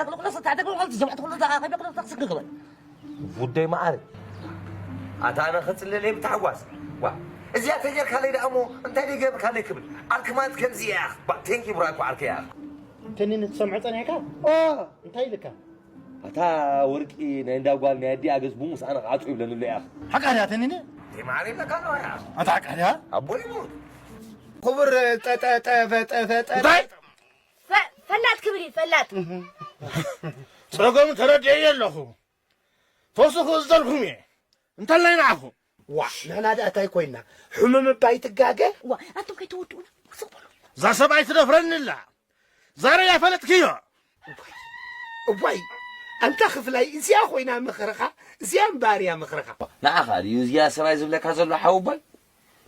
ባረክ ንኩሎ ሰታዕተ ግበል፣ ጀምዕቲ ኩሎ ተኻኺበ ኩሎ ተኽስክ ግበል። ውደይ መዓረይ። ኣታ ኣነ ክጽልለይ ብታሕጓስ። ዋ፣ እዚኣ ተጌርካለይ ደኣ እሞ እንታይ ደይ ገብርካለይ ክብል። ዓርኪ ማለት ከምዚ እያ። ባ፣ ቴንኪ ብራኮ ዓርከይ እያ። ተኒን ትሰምዖ ጸኒሕካ? ኦ! እንታይ ኢልካ? ኣታ ወርቂ ናይ እንዳ ጓል ናይ ኣዲኣ ገጽ ብሙስ ኣነ ክዓጹ ይብለኒ ኣሎ እያ። ሓቃ ድያ ተኒን? ተይ መዓረይ ብለካ ኣለዋ እያ። ኣታ ሓቃ ድያ? ኣቦይ ይሙት። ክቡር ጠ-፣ ጠ-፣ ጠ-፣ ፈ-፣ ጠ-፣ ፈ-፣ ጠ-፣ እንታይ? ፈ-፣ ፈላጥ ክብል እዩ፣ ፈላጥ። ጸገሙ ተረዲኤ ኣለኹ። ተወስኹ ዝደልኩም እየ። እንተላይ ንዓኹም። ዋ፣ ንሕና ደኣ እንታይ ኮይና? ሕሙም እባ ይትጋገ? ዋ፣ ኣቱም ከይተወድኡና፣ ውስኽ በሉ። እዛ ሰብኣይ ትደፍረኒ ኣላ። ዛሬ ያፈለጥክዮ። እዋይ፣ እዋይ፣ ኣንታ ክፍላይ፣ እዚኣ ኮይና ምኽርኻ፣ እዚኣ እምበኣር እያ ምኽርኻ። ንዓኻ ድዩ እዚኣ ሰብኣይ ዝብለካ ዘሎ ሓወቦይ?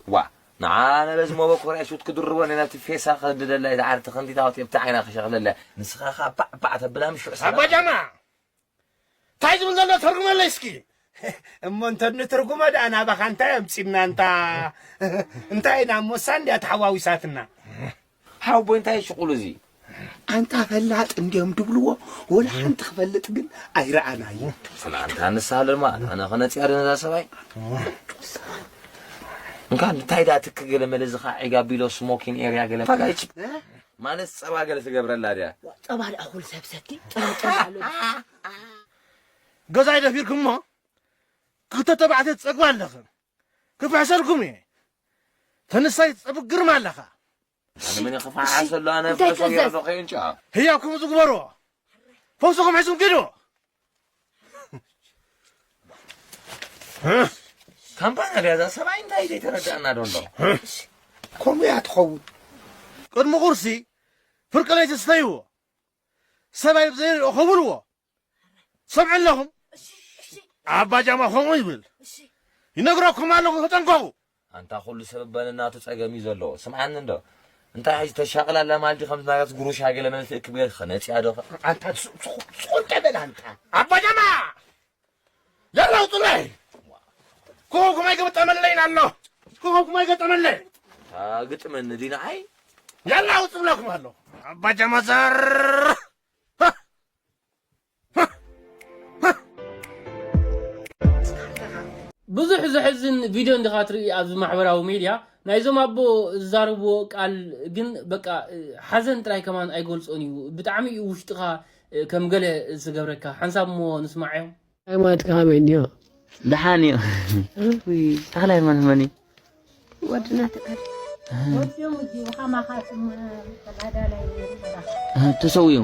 ዋ፣ ንዓ ነበዚ መበኮርያ ሹት ክድርቦ ነናብቲ ፌሳ ክድደላ ኢዛ ዓርቲ ክንዲታ ወጥ ኣብቲ ዓይና ክሸኽለላ። ንስኻ ኸኣ ባዕ ባዕ ተብላ ምሽ ኣባ ጃማ፣ እንታይ ዝብል ዘሎ ተርጉመለይ እስኪ። እሞ እንተ ንትርጉሞ ደኣ ናባኻ እንታይ ኣምጺና እንታ እንታይ ኢና እሞ እሳ እንድያ ተሓዋዊሳትና። ሓወቦይ እንታይ ሽቁሉ እዚ? ኣንታ ፈላጥ እንድዮም ድብልዎ ወላ ሓንቲ ክፈልጥ ግን ኣይረኣናዮ። ኣንታ ንስሃለል ማለት ኣነ ከነጽያ ዶ ነዛ ሰብኣይ? እንካ እንታይ ዳ ትክ ገለ መለ ዝኻ ዒጋ ቢሎ ስሞኪን ኤርያ ገለ ፋጋይች ማለት ጸባ ገለ ትገብረላ ድያ? ጸባ ደኣ ኩሉ ሰብ ሰቲ ጸባ ጸባ ኣሎ። ገዛይ ደፊርኩሞ ክልተ ተባዕትዮ ትጸግባ ኣለኽን ክፍሕሰልኩም እየ። ተንሳይ ትጸብቅ ግርማ ኣለኻ። ኣነ ምን ክፋሓሰሉ ኣነ እንታይ ፍሕሶ ገይረ ትእዘዝ? ዶ ከይንጫ? ህያብ ከምኡ ዝግበርዎ ፈውስኹም ሒዝኩም ኪዱ። ካምፓኒ ድያ እዛ ሰብኣይ እንታይ ዘይተረዳእና ዶ ኣሎ? ከምኡ እያ ትኸውን። ቅድሚ ቁርሲ ፍርቂ ለይቲ ስተይዎ ሰብኣይ ብዘይሪኦ ከብልዎ ሰምዑ ኣለኹም። ኣባ ጃማ ከምኡ ይብል ይነግረኩም ኣለኹ ተጠንቀቑ። ኣንታ ኩሉ ሰብ በንናቱ ጸገም እዩ ዘለዎ። ስምዓኒ እንዶ እንታይ ሕጂ ተሻቕላላ ማልዲ ከም ናጋስ ጉሩሻ ገለ መለ ትእክብ ገለ ከነጽያ ዶ ኣንታ ስቁንጠ በል ኣንታ ኣባ ጃማ ያላ ውጡለይ ኮኸብኩም ኣይገጠመለይን ኣሎ ኮኸብኩም ኣይገጠመለይ ግጥመኒ ዲና ኣይ ያላ ውጡ ብለኩም ኣሎ ኣባ ጃማ ዘር ብዙሕ ዘሕዝን ቪድዮ እንዲኻ ትርኢ ኣብዚ ማሕበራዊ ሜድያ ናይዞም ኣቦ ዝዛረብዎ ቃል ግን በቃ ሓዘን ጥራይ ከማን ኣይገልጾን እዩ ብጣዕሚ እዩ ውሽጥኻ ከም ገለ ዝገብረካ ሓንሳብ እሞ ንስማዓዮም ሃይማኖትካ ከመይ እንድዮ ደሓን እዩ ተኽለ ሃይማኖት መን እዩ ወድና ተጋድል ወዲኦም እዚኡ ከማኻ ስም ተጋዳላይ ነይሩ በራኻ ተሰውዩ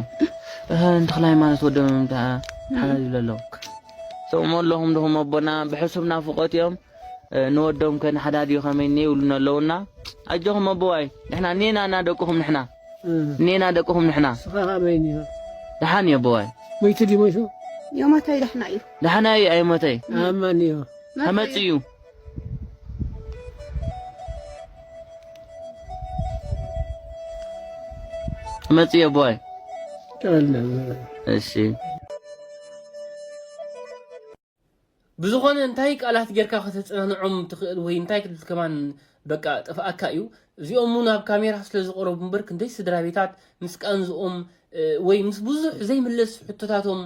እንተኽለ ሃይማኖት ወዶም ሓላል ይብለ ኣለዉ ሰምዑ ኣለኹም ድኹም ኣቦና ብሕሱብ ናፍቆት እዮም ንወዶም ከ ንሓዳድዩ ከመይ እኒ ይብሉና ኣለዉ እና ኣጆኹም ኣቦዋይ ንሕና እኔና እና ደቅኹም ንሕና እኔና ደቅኹም ንሕና ንስኻ ከመይ እኒሆ ደሓን እዩ ኣቦዋይ ሞይቱ ድዩ ሞይቱ የሞተይ ደሕና እዩ ደሓና እዩ ኣይሞተይ ኣማን እዩ ከመጽእ እዩ መጽእ ኣቦዋይ እሺ ብዝኾነ እንታይ ቃላት ጌርካ ከተጸናንዖም ትኽእል ወይ እንታይ ክትብል ከማን በቃ ጠፍኣካ እዩ። እዚኦም እውን ኣብ ካሜራ ስለ ዝቐረቡ እምበር ክንደይ ስድራ ቤታት ምስ ቃንዝኦም ወይ ምስ ብዙሕ ዘይምለስ ሕቶታቶም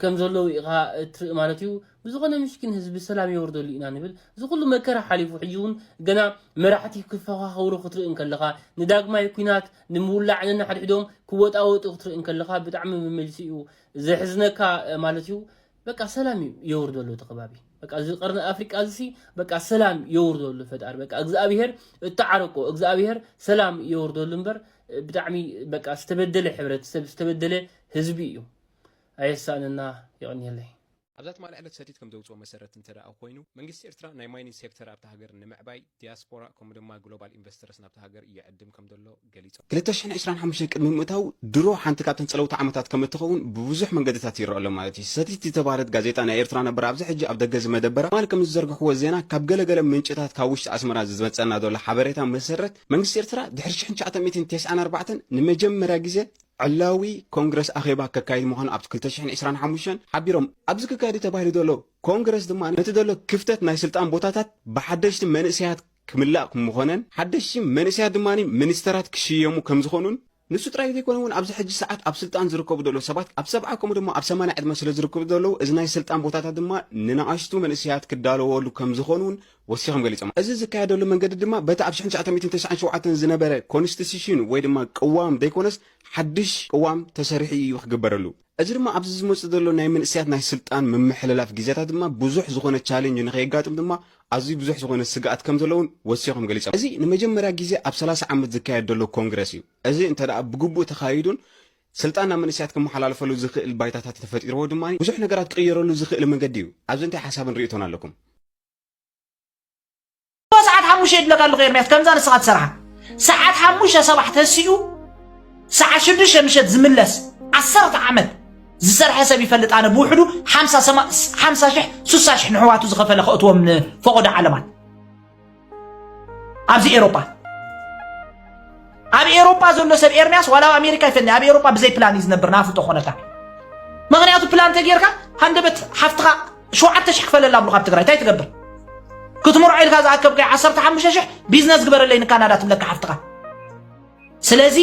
ከም ዘለዉ ኢኻ እትርኢ ማለት እዩ። ብዝኾነ ምሽኪን ህዝቢ ሰላም የውርደሉ ኢና ንብል። እዚ ኩሉ መከራ ሓሊፉ ሕጂ እውን ገና መራሕቲ ክፈኻኸሩ ክትርኢ እንከለኻ ንዳግማይ ኲናት ንምውላዕ ነንሓድሕዶም ክወጣወጡ ክትርኢ እንከለኻ ብጣዕሚ መመሊሱ እዩ ዘሕዝነካ ማለት እዩ። በቃ ሰላም የውርደሉ እቲ ከባቢ በቃ እዚ ቀርኒ ኣፍሪቃ እዚ በቃ ሰላም የውርደሉ ፈጣሪ በቃ እግዚኣብሄር እተዓረቆ እግዚኣብሄር ሰላም የውርደሉ እምበር ብጣዕሚ በቃ ዝተበደለ ሕብረተሰብ ዝተበደለ ህዝቢ እዩ ኣየሳእነና የቐንየለይ ኣብዛ ትማሊ ዕለት ሰቲት ከም ዘውፅኦ መሰረት እንተ ደኣ ኮይኑ መንግስቲ ኤርትራ ናይ ማይኒንግ ሴክተር ኣብታ ሃገር ንምዕባይ ዲያስፖራ ከምኡ ድማ ግሎባል ኢንቨስተርስ ናብታ ሃገር ይዕድም ከም ዘሎ ገሊጾም። ክልተ ሽሕን ዕስራን ሓሙሽተን ቅድሚ ምእታዉ ድሮ ሓንቲ ካብተን ጸለውቲ ዓመታት ከም እትኸውን ብብዙሕ መንገድታት ይረኣ ኣሎ ማለት እዩ። ሰቲት ዝተባህለት ጋዜጣ ናይ ኤርትራ ነበር ኣብዚ ሕጂ ኣብ ደገ ዝመደበራ ትማሊ ከም ዝዘርግሕዎ ዜና ካብ ገለ ገለ ምንጭታት ካብ ውሽጢ ኣስመራ ዝመጸና ዘሎ ሓበሬታ መሰረት መንግስቲ ኤርትራ ድሕሪ ሽሕን ትሽዓተ ሚእትን ተስዓን ኣርባዕተን ንመጀመርያ ግዜ ዕላዊ ኮንግረስ ኣኼባ ከካይድ ምዃኑ ኣብቲ ክልተ ሽሕን ዕስራን ሓሙሽተን ሓቢሮም። ኣብዚ ክካየድ እዩ ተባሂሉ ዘሎ ኮንግረስ ድማ ነቲ ዘሎ ክፍተት ናይ ስልጣን ቦታታት ብሓደሽቲ መንእሰያት ክምላእ ምዃነን ሓደሽቲ መንእሰያት ድማ ሚኒስተራት ክሽየሙ ከምዝኾኑን ንሱ ጥራይ ዘይኮነ እውን ኣብዚ ሕጂ ሰዓት ኣብ ስልጣን ዝርከቡ ዘለዉ ሰባት ኣብ ሰብዓ ከምኡ ድማ ኣብ ሰማንያ ዕድመ ስለ ዝርከቡ ዘለዉ እዚ ናይ ስልጣን ቦታታት ድማ ንንኣሽቱ መንእሰያት ክዳለወሉ ከምዝኾኑ እውን ወሲኾም ገሊጾም። እዚ ዝካየደሉ መንገዲ ድማ በቲ ኣብ ሽሕን ትሽዓተ ሚእትን ተስዓን ሸውዓተን ዝነበረ ኮንስቲቱሽን ወይ ድማ ቅዋም ዘይኮነስ ሓድሽ ቅዋም ተሰሪሑ እዩ ክግበረሉ። እዚ ድማ ኣብዚ ዝመጽእ ዘሎ ናይ መንእሰያት ናይ ስልጣን ምምሕልላፍ ግዜታት ድማ ብዙሕ ዝኾነ ቻሌንጅ ንኸየጋጥም ድማ ኣዝዩ ብዙሕ ዝኾነ ስግኣት ከም ዘለውን ወሲኾም ገሊጾም። እዚ ንመጀመርያ ግዜ ኣብ ሰላሳ ዓመት ዝካየድ ዘሎ ኮንግረስ እዩ። እዚ እንተ ደኣ ብግቡእ ተኻይዱን ስልጣን ናብ መንእሰያት ክመሓላለፈሉ ዝኽእል ባይታታት ተፈጢርዎ ድማ ብዙሕ ነገራት ክቕየረሉ ዝኽእል መንገዲ እዩ። ኣብዚ እንታይ ሓሳብን ርእይቶን ኣለኩም? ሰዓት ሓሙሽተ ይድለካ ኣለኹ ኤርምያስ ከምዛ ንስኻ ትሰርሓ ሰዓት ሓሙሽተ ሰባሕ ተሲኡ ሰዓት ሽዱሽተ ምሸት ዝምለስ ዓሰርተ ዓመት ዝሰርሐ ሰብ ይፈልጥ ኣነ ብውሕዱ ሓምሳ ሽሕ ሱሳ ሽሕ ንሕዋቱ ዝኸፈለ ከእትዎም ንፈቐዶ ዓለማት ኣብዚ ኤሮጳ ኣብ ኤሮጳ ዘሎ ሰብ ኤርምያስ ዋላ ኣብ ኣሜሪካ ይፈኒ ኣብ ኤሮጳ ብዘይ ፕላን እዩ ዝነብር ናፍጦ ኮነካ። ምክንያቱ ፕላን ተጌርካ ሃንደበት ሓፍትኻ ሸውዓተ ሽሕ ክፈለላ ኣብሉ ካብ ትግራይ እንታይ ትገብር? ክትምርዖ ኢልካ ዝኣከብካዮ ዓሰርተ ሓሙሽተ ሽሕ ቢዝነስ ግበረለይ ንካናዳ ትብለካ ሓፍትኻ። ስለዚ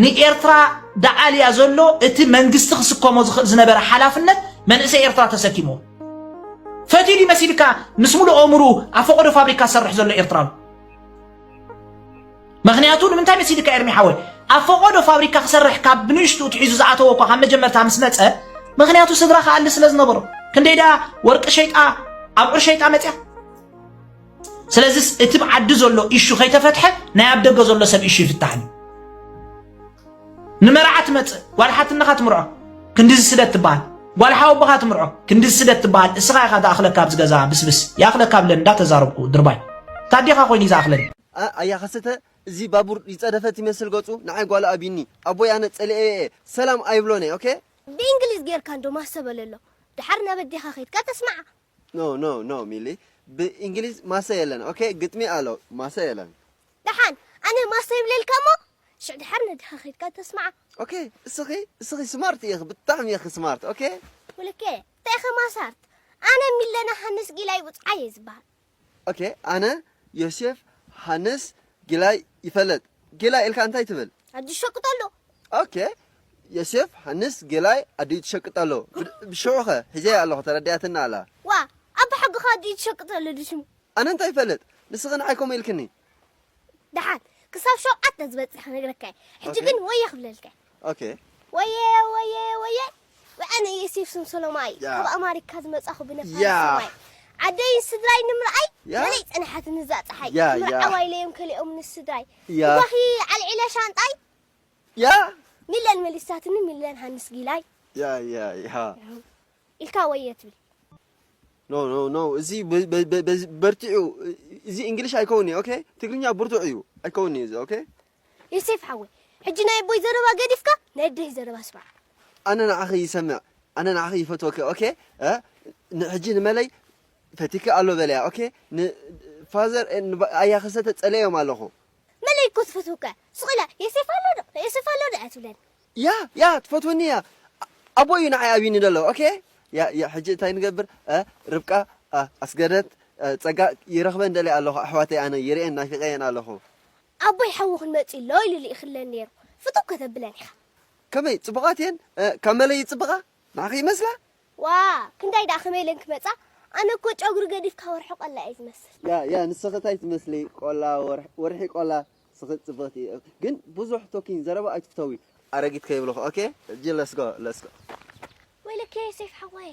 ንኤርትራ ደኣልያ ዘሎ እቲ መንግስቲ ክስከሞ ዝኽእል ዝነበረ ሓላፍነት መንእሰይ ኤርትራ ተሰኪምዎ። ፈትዩ ድዩ መሲልካ ምስ ሙሉእ ኣእምርኡ ኣብ ፈቐዶ ፋብሪካ ዝሰርሕ ዘሎ ኤርትራዊ? ምኽንያቱ ንምንታይ መሲልካ ኤርሚ ሓወይ? ኣብ ፈቐዶ ፋብሪካ ክሰርሕ ካብ ብንእሽትኡ ትሒዙ ዝኣተወ እኳ ካብ መጀመርታ ምስ መጸ ምኽንያቱ ስድራ ክኣሊ ስለ ዝነበሮ ክንደይ ደኣ ወርቂ ሸይጣ ኣብዑር ሸይጣ መጽያ። ስለዚስ እቲ ብዓዲ ዘሎ ኢሹ ከይተፈትሐ ናይ ኣብ ደገ ዘሎ ሰብ ኢሹ ይፍታሕን እዩ። ንመርዓ ትመጽእ ጓል ሓትነኻ ትምርዖ ክንድዚ ስደት ትበሃል። ጓል ሓወቦኻ ትምርዖ ክንድዚ ስደት ትበሃል። እስኻ ኢኻ ዝኣኽለካ ኣብዚ ገዛ ብስብስ ይኣኽለካ ብለን እንዳተዛረብኩ ድርባይ ታዴኻ ኮይኑ እዩ ዝኣኽለኒ። ኣያ ከሰተ እዚ ባቡር ይጸደፈት ይመስል ገጹ ንዓይ ጓል ኣቢኒ ኣቦይ ኣነ ጸሊኤ እየ ሰላም ኣይብሎን እየ ኦኬ። ብእንግሊዝ ጌርካ እንዶ ማሰ በለሎ ድሓር ናብ ኣዴኻ ኸይድካ ተስምዓ። No no no ሚሊ ብእንግሊዝ ማሰ የለን ኦኬ ግጥሚ ኣሎ ማሰ የለን። ደሓን ኣነ ማሰ ይብለልካ እሞ ሽዕ ድሓር ነዴኻ ኸይድካ ተስምዓ። ኦኬ እስኺ እስኺ ስማርት ኢኺ ብጣዕሚ ኢኺ ስማርት ኦኬ። ውልኬ እንታይ ኢኺ ማሳርት ኣነ ሚለና ሃንስ ጊላይ ውጽዓይ እየ ዝበሃል። ኦኬ ኣነ ዮሴፍ ሃንስ ጊላይ ይፈለጥ። ጊላይ ኢልካ እንታይ ትብል? ኣዲ ትሸቅጥ ኣሎ። ኦኬ ዮሴፍ ሃንስ ጊላይ ኣዲ ትሸቅጥ ኣሎ። ብሽዑኸ ሒዘያ ኣለኹ ተረዲኣትና ኣላ። ዋ ኣባ ሕግኻ ኣዲ ትሸቅጥ ኣሎ ድሽሙ። ኣነ እንታይ ይፈልጥ ንስኺ ንዓይ ከምኡ ኢልክኒ። ደሓን ክሳብ ሸውዓተ ዝበጽሕ ክነግረካ እየ። ሕጂ ግን ወየ ክብለልካ እየ። ኦኬ። ወየ ወየ ወየ ወይ ኣነ የሴፍ ሰምሰሎማይ ካብ ኣማሪካ ዝመጻኹ ብነፋሪት ሰማይ ዓደይን ስድራይ ንምርኣይ መለይ ጸንሓትኒ እዛ ጸሓይ ምርዓዋይ ለዮም ከሊኦምኒ ስድራይ እባኺ ዓልዒለ ሻንጣይ ያ ሚለን መሊሳትኒ ሚለን ሃንስ ጊላይ ያ ያ ያ ኢልካ ወየ ትብል No no no እዚ በርቲዑ እዚ እንግሊሽ ኣይከውን እዩ okay ትግርኛ ብርቱዕ እዩ ኣይከውን እዩ እዚ okay። ዮሴፍ ሓወይ ሕጂ ናይ ኣቦይ ዘረባ ገዲፍካ ናይ ኣደይ ዘረባ ስማዕ። ኣነ ንዓኺ ይሰምዕ ኣነ ንዓኺ ይፈትወኪ okay። ሕጂ ንመለይ ፈቲኪ ኣሎ በለያ okay። ንፋዘር ኣያ ከሰተ ጸለዮም ኣለኹ። መለይ እኮ ትፈትወካ ሱቕ ኢላ ዮሴፍ ኣሎ ዶ ዮሴፍ ኣሎ ዶ እያ ትብለኒ። ያ ያ ትፈትወኒ እያ ኣቦ እዩ ንዓይ ኣብዩኒ ዘሎ okay። ያ ያ ሕጂ እንታይ ንገብር እ ርብቃ እ ኣስገደት እ ጸጋ ይረኽበን ደልየ ኣለኹ ኣሕዋተይ ኣነ ይርእየን ናፊቐየን ኣለኹ። ኣቦይ ሓዊ ክንመጽእ ኢሎ ኢሉ ልኢኽለን ነይሩ ፍትው ከተብለን ኢኻ። ከመይ ጽቡቓት እየን እ ካብ መለይ ይጽብቓ ንዓኺ ይመስላ። ዋእ ክንዳይ ደኣ ከመይ ኢለን ክመጻ ኣነ እኮ ጨጉሪ ገዲፍካ ወርሒ ቆላ እየ ዝመስል። ያ ያ ንስኺ እንታይ ትመስሊ ቆላ ወርሒ ቆላ ንስኺ ጽብቕቲ ግን ብዙሕ ቶኪን ዘረባ ኣይትፍተዊ ኣረጊት ከይብልኺ ኦኬ ሕጂ let's go let's go። ወይለከ ሴፍ ሓወይ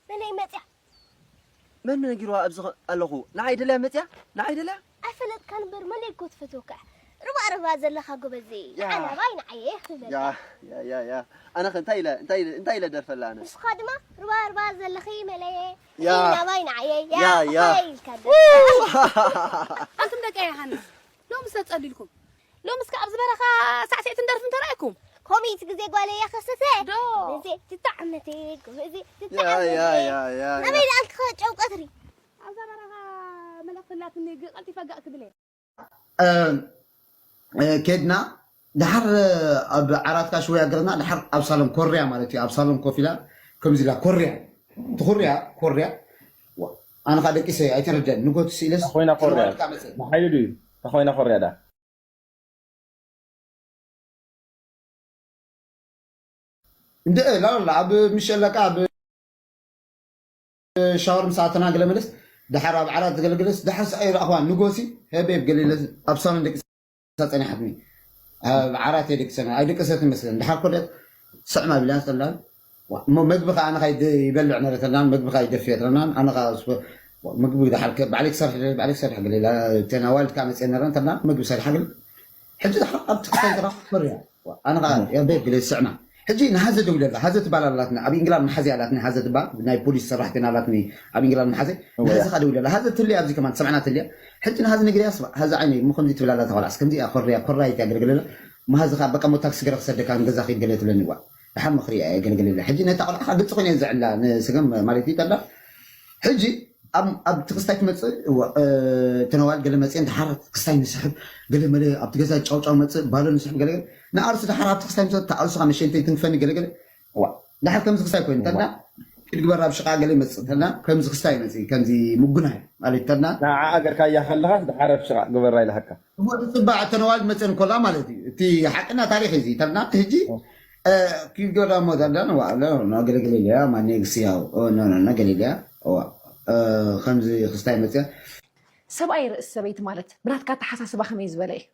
መለይ መጽያ። መን ነጊርዋ ኣብዚ ኣለኹ ንዓይ ደልያ መጽያ ንዓይ ደልያ። ኣይፈለጥካን እምበር መለይ እኮ ትፈትወካ እያ ርባእ ርባእ ዘለኻ ጎበዘይ ንዓ ናባይ ንዓየ ክትብለካ። ኣነኸ እንታይ ኢለ እንታይ ኢለ እንታይ ኢለ ደርፈላ ኣነ። ንስኻ ድማ ርባ ርባ ዘለኺ መለየ ያ ናባይ ንዓየ ያ ያ ኢልካ። ኣንቱም ደቂ ዮሃንስ ሎምስ ተጸሊልኩም ሎምስ ከ ኣብዚ በረኻ ሳዕስዒትን ደርፍን ተራእኩም። ኮሚት ግዜ ጓለይ ያኸሰተ ዶ ግዜ ትጣዕመቲ ግዜ ትጣዕመቲ ናበይ ደኣልክኸ ጨው ቀትሪ። ኣብዛ በረኻ መልእኽቲ ኣላትኒ ቀልጢፈ ጋእ ክብል እየ። ኬድና ድሓር ኣብ ዓራትካ ሽወያ ገርና ድሓር ኣብ ሳሎን ኮርያ ማለት እዩ ኣብ ሳሎን ኮፍ ኢላ ከምዚ ኢላ ኮርያ ትኹርያ ኮርያ ኣነ ከዓ ደቂሰ ኣይተረደን ንጎት ስኢለስ ኮይና ኮርያ ንሓይሉ ድዩ ተኾይና ኮርያ ዳ እንደ ላላ ኣብ ምሸለቃ ኣብ ሻወር ምስ ኣተና ገለ መለስ ድሓር ኣብ ዓራት ዝገለገለስ ድሓር ሰ ኣይረኣኽዋን ንጎሲ ሄቤብ ገሊለ ኣብ ሳሎን ደቂ ጸኒሓትኒ ኣብ ዓራት እየ ደቂ ሰና ኣይደቀሰት መስለን ድሓር ኮደት ስዕማ ቢላን ተላን እሞ መግቢ ከዓ ኣነ ይበልዕ ነረ ተላን መግቢ ከዓ ይደፍየ ተላን ኣነ ከዓ ምግቢ ድሓር ባዕለይ ክሰርሕ ባዕለይ ክሰርሕ ገሊላ ተናዋልድ ከዓ መፅየ ነረን ተላን ምግቢ ሰሪሓ ገለ ሕጂ ድሓር ኣብቲ ክሳይ ተራ ኮርያ ኣነ ከዓ ያበ ግለ ዝስዕማ ሕጂ ንሃዘ ደው ኢለላ ሃዘ ትባል ኣላትኒ ኣብ ኢንግላንድ መሓዝያ ኣላትኒ ሃዘ ትባል ናይ ፖሊስ ሰራሕተኛ ኣላትኒ ኣብ ኢንግላንድ መሓዘ ንሃዘ ከዓ ደው ኢለላ ሃዘ ትልያ ኣብዚ ከማን ትሰምዕና ትልያ ሕጂ ንሃዘ ነግርያ ስማ ሃዘ ዓይነ እሞ ከምዚ ትብል ኣላ ተቆላዕስ ከምዚ እያ ኮርያ ኮራይት እያ ገለገለላ መሃዘ ከዓ በቃ ሞ ታክሲ ገረ ክሰደካ ንገዛ ከይድ ገለ ትብለኒ ዋ ድሓር ምኽሪ እያ ገለገለላ ሕጂ ነታ ቆልዓ ከዓ ግልፂ ኮይነ ዘዕላ ንስገም ማለት እዩ ተላ ሕጂ ኣብ ኣብቲ ክስታይ ትመፅእ እዋ፣ እ፣ ተነዋል ገለ መፅአን ደሓር ክስታይ ንስሕብ ገለ መለ ኣብቲ ገዛ ጫውጫው መፅእ ባሎ ንስሕብ ገለገለ ንኣርሱ ደሓር ኣብቲ ክስታይ ምሰ ተኣርሱ ካብ መሸንተይ ትንክፈኒ ገለገለ እዋ ደሓር ከምዚ ክስታይ ኮይኑ ተና ክትግበር ኣብ ሽቃ ገለ ይመፅእ ተና ከምዚ ክስታይ መፅእ ከምዚ ምጉናይ ማለት ተና ንዓ ኣገርካ እያ ከለኻስ ደሓር ኣብ ሽቃ ግበራ ኢልሃካ እሞ ዝፅባዕ ተነዋል መፅአን ኮላ ማለት እዩ እቲ ሓቅና ታሪክ እዚ ተና ሕጂ እ፣ ክትግበራ እሞ ተና ዋ ገለገለ ኢለያ ማነ ግስያው ገለገለያ እዋ እ፣ ከምዚ ክስታይ መፅያ ሰብኣይ ርእሲ ሰበይቲ ማለት ብናትካ ኣተሓሳስባ ከመይ ዝበለ እዩ?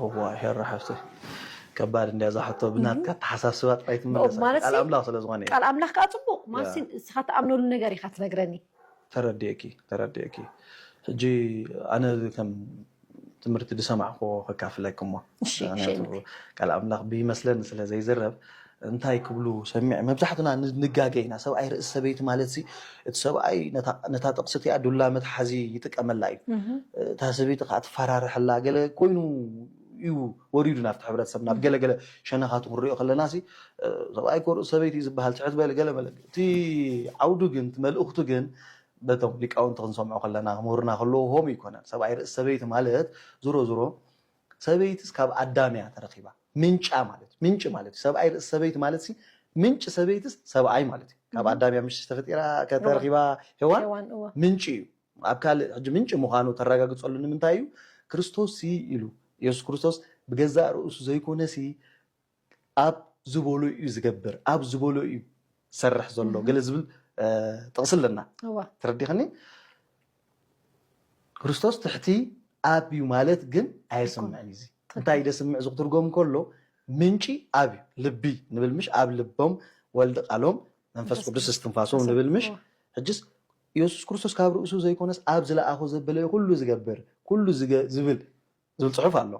እዋ ሄራ ሓፍተይ ከባድ እንድያ እዛ ሕቶ ብናትካ ኣተሓሳስባ ጥራይ ትምለስ ማለት ቃል ኣምላኽ ስለ ዝኾነ እዩ። ቃል ኣምላኽ ከዓ ፅቡቅ ማለት ንስኻ ትኣምነሉ ነገር ኢኻ ትነግረኒ። ተረዲእኪ ተረዲእኪ ሕጂ ኣነ ከም ትምህርቲ ዝሰማዕክዎ ከካፍለኪ እሞ ቃል ኣምላኽ ብይመስለኒ ስለ ዘይዝረብ እንታይ ክብሉ ሰሚዐ መብዛሕትና ንጋገ ኢና ሰብኣይ ርእሲ ሰበይቲ ማለት ሲ እቲ ሰብኣይ ነታ ጥቕሲ እቲኣ ዱላ መትሓዚ ይጥቀመላ እዩ እታ ሰበይቲ ከዓ ትፈራርሐላ ገለ ኮይኑ እዩ ወሪዱ ናብቲ ሕብረተሰብ ናብ ገለገለ ሸነኻቱ ክንሪኦ ከለና ሲ ሰብኣይ ኮ ርእሲ ሰበይቲ ዝበሃል ትሕት በለ ገለ መለ እቲ ዓውዱ ግን እቲ መልእኽቱ ግን በቶም ሊቃውንቲ ክንሰምዖ ከለና ምሁርና ከለዎ ሆም ይኮነን ሰብኣይ ርእሲ ሰበይቲ ማለት ዝሮ ዝሮ ሰበይትስ ካብ ኣዳም እያ ተረኪባ ምንጫ ማለት ምንጭ ማለት ሰብኣይ ርእሲ ሰበይቲ ማለት ምንጭ ሰበይትስ ሰብኣይ ማለት እዩ ካብ ኣዳም እያ ምሽ ተፈጢራ ከተረኪባ ሄዋን ምንጭ እዩ ኣብ ካልእ ሕጂ ምንጭ ምዃኑ ተረጋግፀሉ ንምንታይ እዩ ክርስቶስ ሲ ኢሉ የሱስ ክርስቶስ ብገዛእ ርእሱ ዘይኮነ ሲ ኣብ ዝበሎ እዩ ዝገብር ኣብ ዝበሎ እዩ ዝሰርሕ ዘሎ ገለ ዝብል ጥቕሲ ኣለና ተረዲኸኒ ክርስቶስ ትሕቲ ኣብ እዩ ማለት ግን ኣየስምዕን እዩ እንታይ ደስምዕ ዝክትርጎም ከሎ ምንጪ ኣብ እዩ ልቢ ንብል ምሽ ኣብ ልቦም ወልድ ቃሎም መንፈስ ቅዱስ እስትንፋሶም ንብል ምሽ ሕጅስ ኢየሱስ ክርስቶስ ካብ ርእሱ ዘይኮነስ ኣብ ዝለኣኹ ዘበለ ኩሉ ዝገብር ኩሉ ዝብል ዝብል ፅሑፍ ኣሎ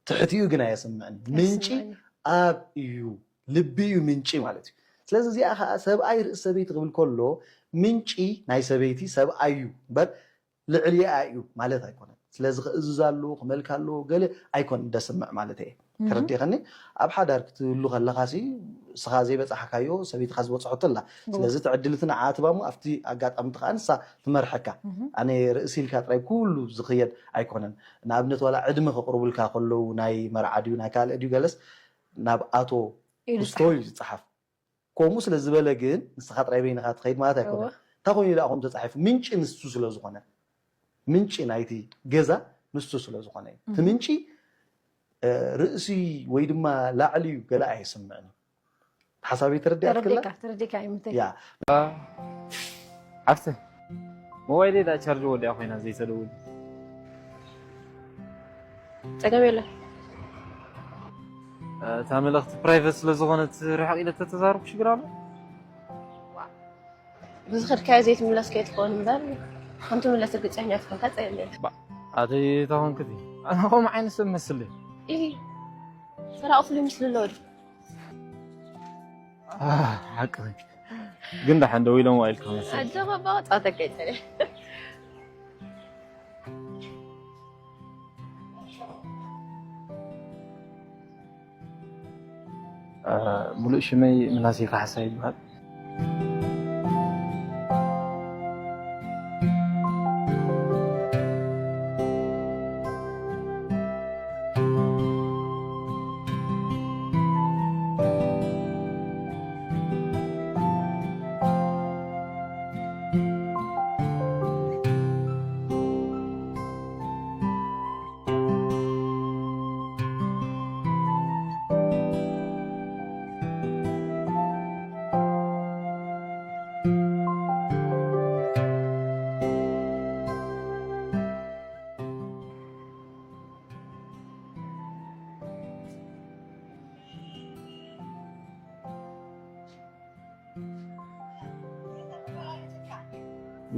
ትሕቲኡ ግን ኣየስምዕን ምንጪ ኣብ እዩ ልቢ እዩ ምንጪ ማለት እዩ ስለዚ እዚኣ ከዓ ሰብኣይ ርእሲ ሰበይቲ ክብል ከሎ ምንጪ ናይ ሰበይቲ ሰብኣይ እዩ እምበር ልዕሊኣ እዩ ማለት ኣይኮነን ስለዚ ክእዝዝ ኣለዎ ክመልክ ኣለዎ ገለ ኣይኮን ደስምዕ ማለት እየ ተረዲኸኒ ኣብ ሓዳር ክትህሉ ከለኻ ሲ እስኻ ዘይበፃሕካዮ ሰበይትኻ ዝበፅሐቶ ኣላ ስለዚ ትዕድልቲ ንዓ ትባሞ ኣብቲ ኣጋጣሚ ከዓ ንሳ ትመርሐካ ኣነ ርእሲ ኢልካ ጥራይ ኩሉ ዝኽየድ ኣይኮነን ንኣብነት ዋላ ዕድመ ከቕርቡልካ ከለዉ ናይ መርዓ ድዩ ናይ ካልእ ድዩ ገለስ ናብ ኣቶ ጉስቶ እዩ ዝፀሓፍ ከምኡ ስለ ዝበለ ግን ንስኻ ጥራይ በይንኻ ትኸይድ ማለት ኣይኮነን እንታይ ኮይኑ ኢሉ ኣኹም ተፃሒፉ ምንጪ ንሱ ስለ ዝኾነ ምንጪ ናይቲ ገዛ ንሱ ስለ ዝኾነ እዩ እቲ ምንጪ ርእሲ ወይ ድማ ላዕሊ እዩ ገለ ኣይስምዕን እዩ ሓሳበይ ተረዲኣትክላ ተረዲካ ተረዲካ ይምተይ ያ ዓፍተ ሞባይለይ ዳ ቻርጅ ወዲኣ ኮይና ዘይተደውል ፀገም የለን እታ መልእኽቲ ፕራይቨት ስለ ዝኾነት ርሕቕ ኢለ ተተዛረብኩ ሽግር ኣሎ ብዝኸድካዮ ዘይትምለስ ከይትኸውን እምበር ከም ትምለስ ርግፀኛ ትኾንካ ፀገም የለን ኣተይ ተኾንክቲ ኣነ ከምኡ ዓይነት ሰብ መስል ሰራቂ ፍሉይ ምስሉ ኣለዎ ሓቂ ግን ደሓን ደው ኢሎም ዋኢልካ መስል ኣጆኻ ባወጣ ተቀይጠለ ሙሉእ ሽመይ ምናሴ ካሕሳ ይበሃል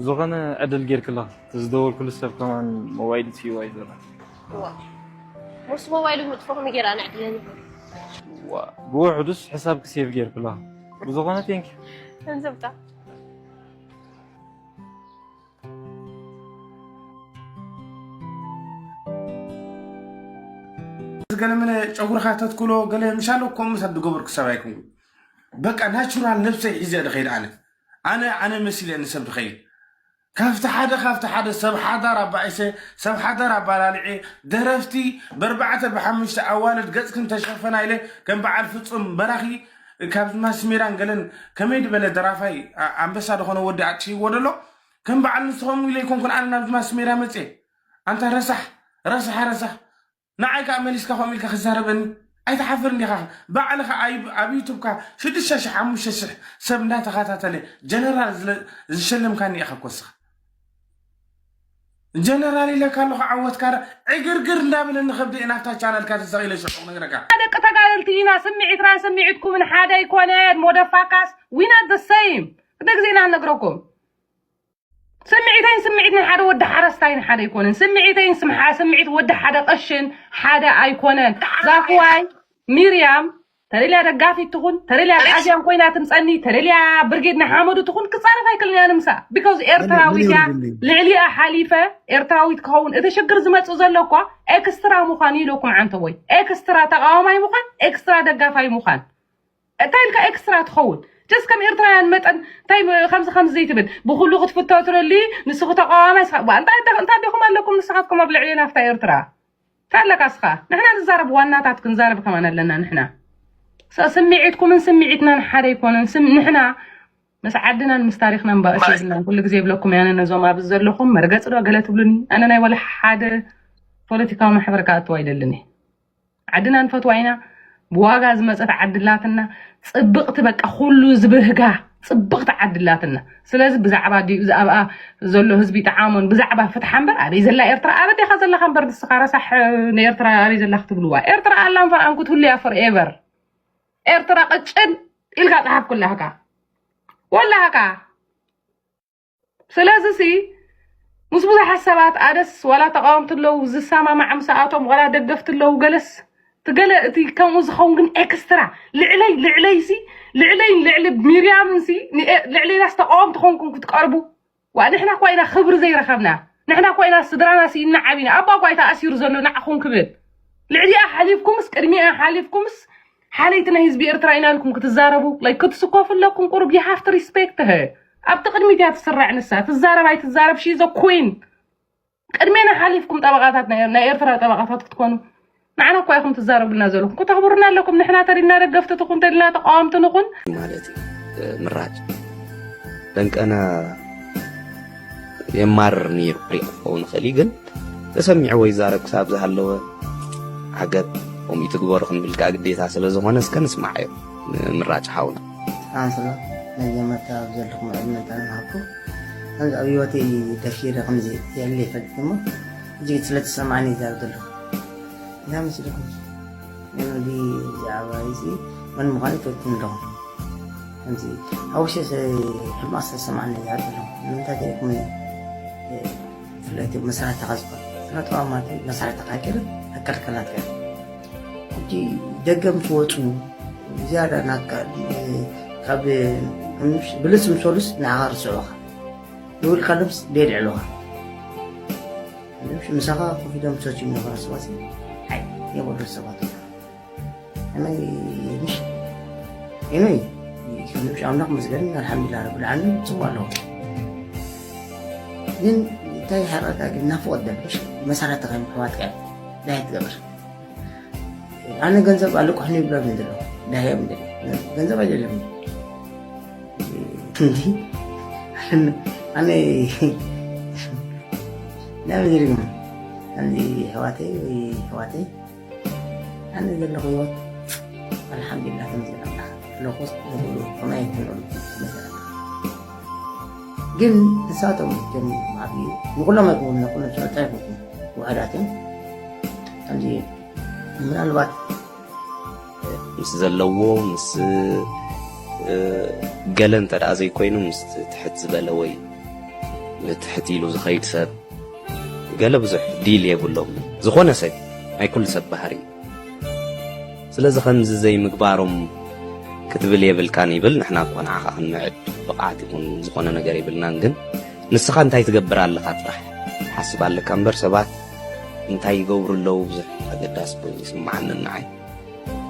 ዝኾነ ዕድል ጌርክላ እቲ ዝደወልኩሉ ሰብ ከማን ሞባይል ትይዋ እዩ ዘሎ ሞስ ሞባይሉ ምጥፎ ከመይ ጌራ ንዕድለኒ ብውሕዱስ ሕሳብ ክሴቭ ጌርክላ ብዝኾነ ቴንክ ገንዘብካ ገለመለ ጨጉርካ ተትክሎ ገለ ምሻሎ ከምኡ ሰብ ዝገበርኩ ሰብ ኣይኮንኩ በቃ ናቹራል ነብሰይ ሒዘ ድኸይድ ኣነ ኣነ ኣነ መሲለ ንሰብ ድኸይድ ካብቲ ሓደ ካብቲ ሓደ ሰብ ሓዳር ኣባኢሰ፣ ሰብ ሓዳር ኣባላልዐ፣ ደረፍቲ ብኣርባዕተ ብሓሙሽተ ኣዋልድ ገጽክን ተሸፈና ኢለ ከም በዓል ፍጹም በራኺ ካብዚ ማስሜራን ገለን ከመይ ዝበለ ደራፋይ ኣንበሳ ዝኾነ ወዲ ኣጥፊእዎ ደሎ ከም በዓል ንስኸም ኢለ ይኮንኩን ኣነ ናብዚ ማስሜራ መጽየ። ኣንታ ረሳሕ ረሳሕ ረሳሕ ንዓይ ከዓ መሊስካ ከምኡ ኢልካ ክዛረበኒ ኣይትሓፍር እንዲኻ? ባዕልኻ ኣብ ዩቱብካ ሽዱሽተ ሽሕ ሓሙሽተ ሽሕ ሰብ እንዳተኸታተለ ጀነራል ዝሸለምካኒ ኢኻ እኮ እስኻ። ጀነራል ኢለካ ኣለኹ ዓወትካ ዕግርግር እንዳበለኒ ከብደ ናብታ ቻነልካ ተሰቒለ ሽዑ ክነግረካ። ደቂ ተጋደልቲ ኢና፣ ስምዒትና ስምዒትኩምን ሓደ ኣይኮነን። ሞደፋካስ we not the same። ክደ ግዜ ኢና ንነግረኩም። ስምዒተይን ስምዒት ናይ ሓደ ወዲ ሓረስታይን ሓደ ኣይኮነን። ስምዒተይን ስምዓ ስምዒት ወዲ ሓደ ቀሽን ሓደ ኣይኮነን። ዛፍዋይ ሚርያም ተደልያ ደጋፊት ትኹን፣ ተደልያ ኣዝያን ኮይና ትምፀኒ፣ ተደልያ ብርጌድ ናይ ሓመዱ ትኹን ክፃረፍ ኣይክልን እያ ንምሳ። ቢካዝ ኤርትራዊት እያ። ልዕሊኣ ሓሊፈ ኤርትራዊት ክኸውን እቲ ሽግር ዝመፅእ ዘሎ እኳ ኤክስትራ ምዃን ኢለኩም ዓንተቦይ። ኤክስትራ ተቃዋማይ ምዃን፣ ኤክስትራ ደጋፋይ ምዃን። እንታይ ኢልካ ኤክስትራ ትኸውን? ጀስት ከም ኤርትራውያን መጠን እንታይ ም- ከምዚ ከምዚ ዘይትብል ብኩሉ ክትፍቶ ትደሊ። ንስኹ ተቃዋማይ ስኻ- ባ- እንታይ እንታይ እንታይ ዲኹም ኣለኩም ንስኻትኩም ኣብ ልዕሊ ናፍታ ኤርትራ እንታይ ኣለካ ስኻ? ንሕና ንዛረብ ዋናታት ክንዛረብ ከማን ኣለና ንሕና። ስ- ስምዒትኩምን ስምዒትናን ሓደ ኣይኮነን። ስም ንሕና ምስ ዓድናን ምስ ታሪኽናን ባእሲ የብልናን። ኩሉ ግዜ ይብለኩም ያነ ነዞም ኣብዚ ዘለኹም መርገጽ ዶ ገለ ትብሉኒ? ኣነ ናይ ወላ ሓደ ፖለቲካዊ ማሕበር ክኣትው ኣይደልን እየ። ዓድና ንፈትዋ ኢና። ብዋጋ ዝመፀት ዓዲ ኣላትና። ፅብቕቲ በቃ ኩሉ ዝብህጋ ፅብቕቲ ዓዲ ኣላትና። ስለዚ ብዛዕባ ድዩ እዚ ኣብኣ ዘሎ ህዝቢ ጠዓሞን ብዛዕባ ፍትሓ እምበር ኣበይ ዘላ ኤርትራ ኣበዴኻ ዘለኻ እምበር ንስኻ ረሳሕ ንኤርትራ ኣበይ ዘላ ክትብልዋ ኤርትራ ኣላን ፈርኣን ክትህሉ እያ ፎርኤቨር። ኤርትራ ቅጭን ኢልካ ፀሓፍ ኩላህካ ወላህካ። ስለዚ ሲ ምስ ብዙሓት ሰባት ኣደስ ዋላ ተቃወምቲ ኣለዉ ዝሰማማዕ ምስኣቶም ዋላ ደገፍቲ ኣለዉ ገለስ ትገለ እቲ ከምኡ ዝኸውን ግን ኤክስትራ ልዕለይ ልዕለይ ሲ ልዕለይ ልዕሊ ሚርያምን ሲ ልዕለይናስ ተቃወምቲ ኮንኩም ክትቀርቡ ዋ ንሕና እኳ ኢና ክብሪ ዘይረኸብና ንሕና እኳ ኢና ስድራና ስኢና ዓቢና ኣባ እኳ ተኣሲሩ ዘሎ ንዓኹም ክብል ልዕሊኣ ሓሊፍኩምስ ቅድሚኣ ሓሊፍኩምስ ሓለይቲ ናይ ህዝቢ ኤርትራ ኢና ኢልኩም ክትዛረቡ like ክትስኮፉ ኣለኩም ቁሩብ you have to respect her ኣብቲ ቅድሚት እያ ትስራዕ ንሳ ትዛረብ ኣይትዛረብ she is a queen ቅድሜና ሓሊፍኩም ጠበቃታት ናይ ናይ ኤርትራ ጠበቃታት ክትኮኑ ንዓና እኳ ኢኹም ትዛረቡልና ዘለኹም ክተኽብሩና ኣለኩም ንሕና ተሪና ደገፍቲ ትኹን ተሪና ተቃወምቲ ንኹን ማለት እዩ ምራጭ ደንቀነ የማርር ነይሩ ክሪኦ ክኸውን ይኽእል እዩ ግን ተሰሚዑ ወይ ዛረብ ክሳብ ዝሃለወ ዓገብ ከምኡ ትግበሩ ክንብል ከዓ ግዴታ ስለ ዝኾነ እስከ ንስማዓዮ ምራጭ ሓውና። ሰላም ሰላም ናይ ጀመርታ ኣብ ዘለኹም ዕድመን ጥዕናን ይሃብኩም። ከምዚ ኣብ ህይወተይ ደፊረ ከምዚ የለ ይፈልጥ እሞ ሕጂ ስለ ተሰማዓኒ ይዛረብ ዘለኹ። እንታይ መሲልኩም? ነዚ ብዛዕባ እዚ መን ምዃኑ ይፈልጥኩም ኣለኹም። ከምዚ ሓውሸ ሕማቕ ዝተሰማዓኒ ይዛረብ ዘለኹ። ንምንታይ ተሪእኩምኒ? ብፍላይ እቲ መሳርሕትኻ ዝኾነ ስነ ጥበብ ማለት እዩ መሳርሕትኻ ሃገር ኣካልካ ናትካ እዩ ሕጂ ደገ ምስ ወፁ ዝያዳ ናትካ ካብ ብልፅ ምስ ወሉስ ንዓኻ ርስዑኻ ንውልካ ልምስ ደልዕሉኻ ምሳኻ ኮፍ ኢሎም ዝሰትዩ ዝነበሩ ሰባት ኣይ የብሉ ሰባት እዮም ኣነ ምሽ ኤኖይ ምሽ ኣምላኽ መስገን ኣልሓምዱላ ረብል ዓለሚን ጽቡቅ ኣለኹ ግን እንታይ ሓረጋ ግን ናፍቆት ደብል ምሽ መሳርሕትኻ እዮም ኣሕዋትካ እዮም እንታይ ትገብር ኣነ ገንዘብ ኣለቁሕኒ ይብሎም እዮም ዘለዉ እንታይ እዮም ገንዘብ ኣይደለም እንዲ ኣነ ናበይ ዝርግም ኣነ ኣሕዋተይ ወይ ኣሕዋተይ ኣነ ዘለኹ ህይወት ኣልሓምዱሊላህ ተመስገን ኣምላኽ ኣለኹስ ንኹሉ ከማይ ኣይኮነሉ ተመስገን ኣምላኽ ግን ንሳቶም እቶም ዓብዪ ንኩሎም ኣይኮኑ ንኩሎም ስልጣን ኣይኮንኩም ውሕዳት እዮም ከምዚ ምናልባት ምስ ዘለዎ ምስ ገለ እንተ ደኣ ዘይኮይኑ ምስ ትሕት ዝበለ ወይ ትሕት ኢሉ ዝኸይድ ሰብ ገለ ብዙሕ ዲል የብሎም ዝኾነ ሰብ ናይ ኩሉ ሰብ ባህሪ እዩ ስለዚ ከምዚ ዘይምግባሮም ክትብል የብልካን ይብል ንሕና እኮ ንዓኻ ክንምዕድ ብቕዓት ይኹን ዝኾነ ነገር የብልናን ግን ንስኻ እንታይ ትገብር ኣለኻ ጥራሕ ሓስብ ኣለካ እምበር ሰባት እንታይ ይገብሩ ኣለዉ ብዙሕ ኣገዳሲ ኮይኑ ይስምዓኒ ንዓይ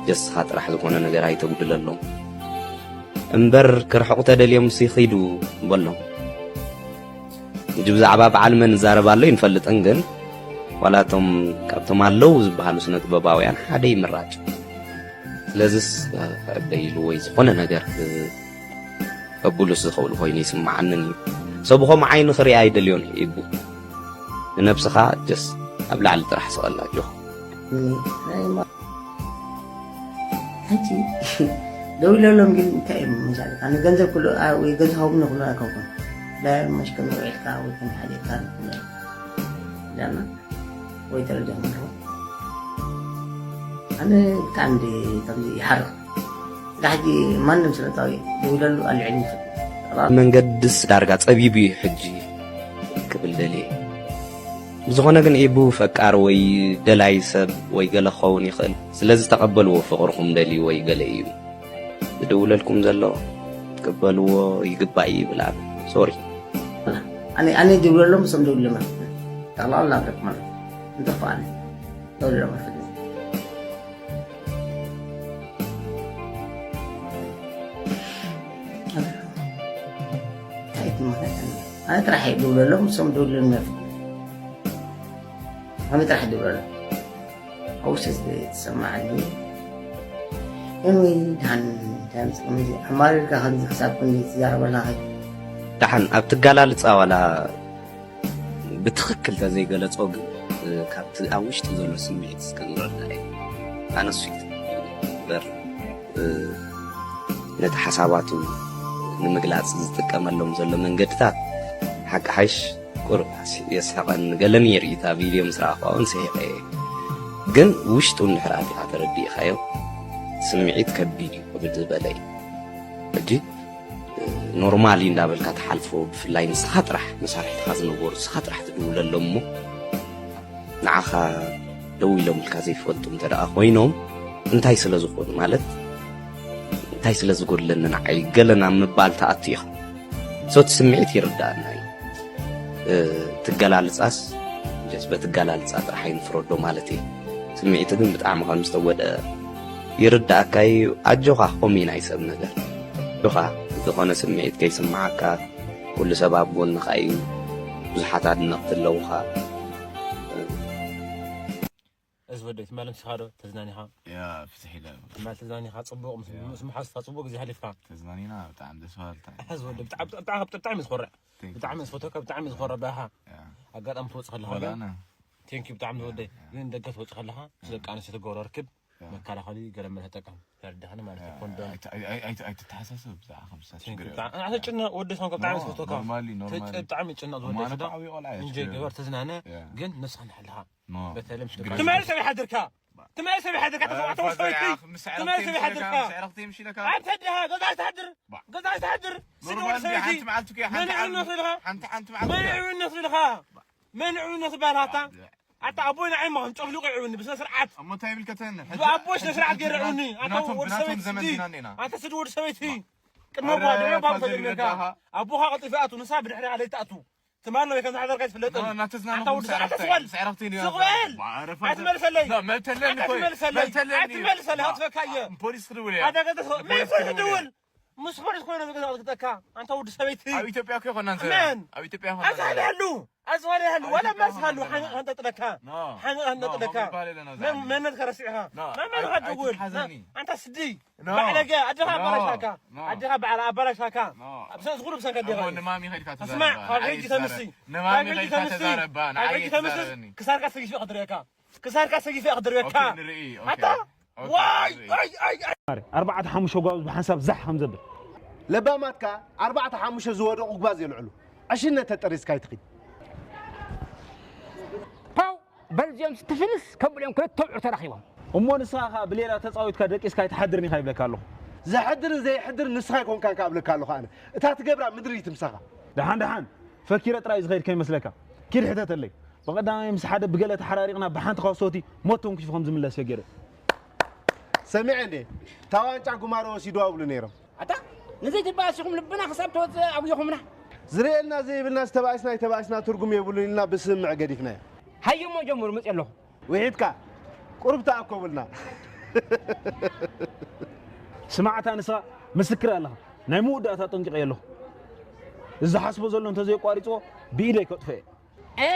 ጀስኻ ጥራሕ ዝኾነ ነገር ኣይተጉድለሎም እምበር ክርሕቑ ተደልዮም ሲ ኺዱ በሎም ሕጂ ብዛዕባ በዓል መን እዛረብ ኣሎ ይንፈልጥን፣ ግን ዋላ እቶም ካብቶም ኣለዉ ዝበሃሉ ስነ ጥበባውያን ሓደ ይምራጭ። ስለዚስ ከዕበ ኢሉ ወይ ዝኾነ ነገር ከብሉስ ዝኽእሉ ኮይኑ ይስምዓንን እዩ። ሰብ ብኸምኡ ዓይኒ ክሪኣ ኣይደልዮን እዩ ኢቡ። ንነብስኻ ጀስ ኣብ ላዕሊ ጥራሕ ስቐላ ጆ። ሕጂ ደው ኢለሎም ግን እንታይ እዮም መሻለካ ንገንዘብ ክሉ ወይ ገንዘብ ሃቡኒ ክሉ ኣይከውን ዳር መሽከም ውዒልካ ወይ ከም ሓሊካ ዳና ወይ ተረዲኦም ኣለዉ ኣነ ብጣዕሚ ከምዚ ይሓርቕ ሕጂ ማንም ስለታዊ ደው ኢለሉ ኣልዕል ይፍል መንገድስ ዳርጋ ጸቢቡ እዩ ሕጂ ክብል ደልየ። ብዝኾነ ግን ኢቡ ፈቃር ወይ ደላይ ሰብ ወይ ገለ ክኸውን ይኽእል። ስለዚ ተቐበልዎ ፍቕርኹም ደልዩ ወይ ገለ እዩ ዝድውለልኩም ዘሎ። ትቀበልዎ ይግባእ ይብል ኣነ። ሶሪ። ኣነ ኣነ ድብለሎም ስም ድብልማ ጠቕላላ ናብረክ ማለት እንተፋኣነ ደውለሎም ፍልሚ እንታይ ትመኸ ኣነ ጥራሕ ድብለሎም ስም ድብልማ ኣነ ጥራሕ ድብለሎም ኣውሽስ ትሰማዓኒ ወይ ድሓን ድሓን ከምዚ ኣማሪርካ ከምዚ ክሳብ ክንዲ ትዛረበላ ኸይ ደሓን ኣብ ትጋላልፃ ዋላ ብትኽክል ተዘይገለፆ ግን ካብቲ ኣብ ውሽጢ ዘሎ ስምዒት እስከ ንረዳእ ኣነሱ በር ነቲ ሓሳባቱ ንምግላፅ ዝጥቀመሎም ዘሎ መንገድታት ሓቂ ሓይሽ ቁሩብ የስሕቐኒ ገለ ነይሩ እዩ እታ ቪድዮ ምስ ረኣኽዋ እውን ስሒቐ እየ ግን ውሽጡ እንድሕር ኣቲኻ ተረዲእኻዮ ስምዒት ከቢድ እዩ ክብል ዝበለ እዩ ሕጂ ኖርማል እዩ እንዳበልካ ትሓልፎ ብፍላይ ንስኻ ጥራሕ መሳርሕትኻ ዝነበሩ ንስኻ ጥራሕ ትድውለሎም እሞ ንዓኻ ደው ኢሎምልካ ዘይፈልጡ እንተ ደኣ ኮይኖም እንታይ ስለ ዝኾኑ ማለት እንታይ ስለ ዝጎድለኒ ንዓይ ገለ ናብ ምባል ትኣቱ ኢኻ ሶ እቲ ስምዒት ይርዳእና እዩ ትገላልጻስ ጀስ በትገላልጻ ጥራሕ ኣይንፍረዶ ማለት እዩ ስምዒት ግን ብጣዕሚ ከም ዝተጎደ ይርዳእካ እዩ ኣጆኻ ኮሚን ኣይሰብ ነገር ኣጆኻ ዝኾነ ስምዒት ከይስምዓካ ኩሉ ሰብ ኣብ ጎንኻ እዩ ብዙሓት ኣድነቕቲ ኣለውኻ እዚ ወደይ ትማል ምሳኻ ዶ ተዝናኒኻ ያ ፍትሕ ኢለ ትማል ተዝናኒኻ ጽቡቕ ምስ ምስ መሓዝካ ጽቡቕ ግዜ ሓሊፍካ ተዝናኒና ብጣዕሚ ደስ በሃልታ ሕዚ ወደ ብጣዕሚ ብጣዕሚ ብጣዕሚ ዝኮርዕ ብጣዕሚ ዝፈተካ ብጣዕሚ ዝኮርዕ ባኻ ኣጋጣሚ ትወጽእ ከለኻ ግን ቴንክ ዩ ብጣዕሚ ዝወደይ ግን ደገ ትወጽእ ከለኻ ምስ ደቂ ኣንስትዮ ትገብሮ ርክብ መከላኸሊ ገለ መለ ተጠቀም ተረዳኸኒ ማለት እዩ ኮንዶም ኣይትተሓሳሰብ ብዛዕባ ከምሳ ችግር ኣነ ጭነቕ ወዲ ሰንከ ብጣዕሚ ዝፈተካ ብጣዕሚ ጭነቕ ዝወደይ እንጀ ግበር ተዝናነ ግን ነስኻ ንሓልኻ ትማሊ ሰበይ ሓድርካ ትማሊ ሰበይ ሓድርካ ተሰማዕተ ወሰበይቲ ትማሊ ሰበይ ሓድርካ ኣንተ ድኻ ገዛ ዝተሓድር ገዛ ዝተሓድር ስዲ ወዲ ሰበይቲ መን ዕብነት ኢልኻ መን ዕብነት ኢልኻ መን ዕብነት ዝበሃል ኣታ ኣታ ኣቦይ ንዓይ ማኹም ጨፍሊቑ ይዕብኒ ብስነ ስርዓት እሞ እንታይ ይብል ከተን ብኣቦይ ስነ ስርዓት ገይረ ዕብኒ ኣታ ወዲ ሰበይቲ ስዲ ኣንተ ስዲ ወዲ ሰበይቲ ቅድሚ ኣቦኻ ድሕሪ ኣቦኻ ፈሊጥካ ኣቦኻ ቀልጢፉ ይኣቱ ንሳ ብድሕሪኻ ለይትኣቱ ትማል ወይ ከም ዝሓደርካ ይትፍለጥ ኣታ ወዲ ሰዓት ስወል ስወል ኣይትመልሰለይ ኣይትመልሰለይ ኣይትመልሰለይ ኣትፈካ እየ ፖሊስ ክድውል እየ ኣደገ ተስወ መን ፖሊስ ክድውል ምስ ፖሊስ ኮይነ ዝገዛ ክትጠካ ኣንታ ወዲ ሰበይቲ ኣብ ኢትዮጵያ እኮ ይኮና መን ኣብ ኢትዮጵያ ይኮና ኣዝዋል ያሉ ኣዝዋል ያሉ ወላ መልስ ሃሉ ሓንጠጥለካ ሓንጠጥለካ መነት ከረሲዕኻ መመን ከድውል ኣንታ ስዲ ባዕለገ ኣደኻ ኣባላሽካ ኣደኻ ባዕላ ኣባላሽካ ብሰንስ ኩሉ ብሰንከ ኣደኻ ንማሚ ከድካ ተስማዕ ካብ ሕጂ ተምሲ ንማሚ ከድካ ተዛረባ ንዓይ ተዛረኒ ክሳርካ ሰጊፈ ክድረካ ክሳርካ ሰጊፈ ክድረካ ኣታ ዋይ ኣይ ኣይ ኣርባዕተ ሓሙሽተ ጓብዝ ብሓንሳብ ዛሕ ከም ዘብል ለባማትካ ኣርባዕተ ሓሙሽተ ዝወደቑ ጓዝ የልዕሉ ዕሽነት ተጠሪዝካ ይትኺድ ፓው በልዚኦም ስትፍንስ ከብልኦም ክልተ ውዑ ተራኺቦም እሞ ንስኻ ብሌላ ተፃዊትካ ደቂስካ ኣይትሓድርን ኢኻ ይብለካ ኣለኹ ዘሕድርን ዘየሕድርን ንስኻ ኣይኮንካን ከኣ እብለካ ኣለኹ ኣነ እታ ትገብራ ምድሪ ይትምሳኻ ደሓን ደሓን ፈኪረ ጥራይ ዝኸይድ ከይመስለካ ኪድ ሕተተለይ ብቐዳማይ ምስ ሓደ ብገለ ተሓራሪቕና ብሓንቲ ካሶቲ ሞት ተንኪፉ ከም ዝምለስ እየ ገይረ ሰሚዐ እንዴ እታ ዋንጫ ጉማሮ ወሲድዋ ይብሉ ነይሮም ኣታ ንዘይትበኣስ ኢኹም ልብና ክሳብ ተወፅእ ኣጉይኹምና ዝርእየልና ዘይብልና ዝተባእስና ኣይተባእስና ትርጉም የብሉን ኢልና ብስምምዕ ገዲፍናዮ ሃየሞ ጀምሩ መፅእ ኣለኹ ውሒድካ ቁሩብ ተኣኮቡልና ስማዕታ ንስኻ ምስክር ኣለኻ ናይ መወዳእታ ጠንቂቐ ኣለኹ ዝሓስቦ ዘሎ እንተዘየቋሪፅዎ ብኢደይ ከጥፎ እየ። እ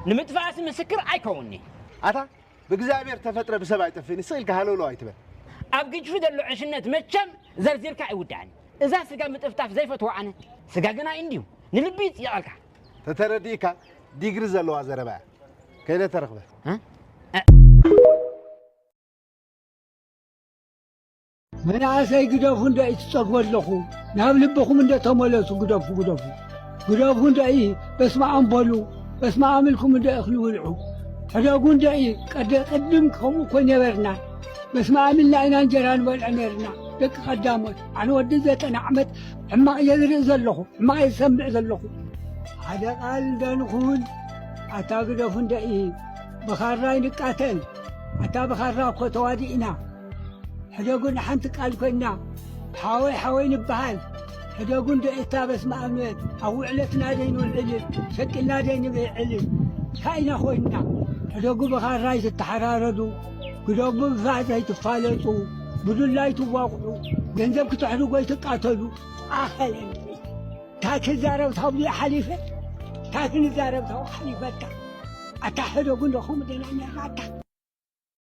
ንምጥፋእሲ ምስክር ኣይከውንኒ። ኣታ ብእግዚኣብሔር ተፈጥረ ብሰብ ኣይጠፍእን፣ ስቕ ኢልካ ሃለውለው ኣይትበል። ኣብ ግጅፊ ዘሎ ዕሽነት መቸም ዘርዚርካ ኣይውዳእን። እዛ ስጋ ምጥፍጣፍ ዘይፈትዋ ኣነ። ስጋ ግና እንድዩ ንልቢ ይፅየቐልካ። ተተረዲእካ ዲግሪ ዘለዋ ዘረባ እያ። ከይደ ተረኽበ። እ? እ? መናእሰይ ግደፉ እንዶ ይትጸግቡ ኣለኹ። ናብ ልብኹም እንዶ ተመለሱ፣ ግደፉ፣ ግደፉ። ግደፉ እንዶ ይ በስመ ኣም በሉ፣ በስመ ኣም ኢልኩም እንዶ እኽሊ ብልዑ። ሕደጉ እንዶ ይ ቀደ ቅድም ከምኡ እኮ ነበርና። በስመ ኣም ኢልና ኢና እንጀራ ንበልዖ ነርና። ደቂ ቀዳሞት፣ ኣነ ወዲ ዘጠና ዓመት ሕማቕ እየ ዝርኢ ዘለኹ፣ ሕማቕ እየ ዝሰምዕ ዘለኹ። ሓደ ቃል እንዶ ንኹን፣ ኣታ ግደፉ እንዶ ይ ብኻራ ይንቃተል። ኣታ ብኻራ እኮ ተዋዲእና። ሕደጉ ንሓንቲ ቃል ኮይና፣ ሓወይ ሓወይ ንበሃል። ሕደጉ እንዶ እታ በስመ ኣብ ንበል። ኣብ ውዕለትና ደይንውዕልን፣ ሸቂልና ደይንብዕልን። እንታይ ኢና ኮይንና? ሕደጉ ብኻራ ኣይትተሓራረዱ፣ ግደጉ ብፋእ ዘይትፋለጡ፣ ብዱላ ኣይትዋቕዑ፣ ገንዘብ ክተሕድጉ ኣይትቃተሉ። ኣኸለን እንታይ ክዛረብ ታብዚ ሓሊፈ፣ እንታይ ክንዛረብ ታብኡ ሓሊፈካ። ኣታ ሕደጉ እንዶ ከምኡ ደና ነርና ኣታ።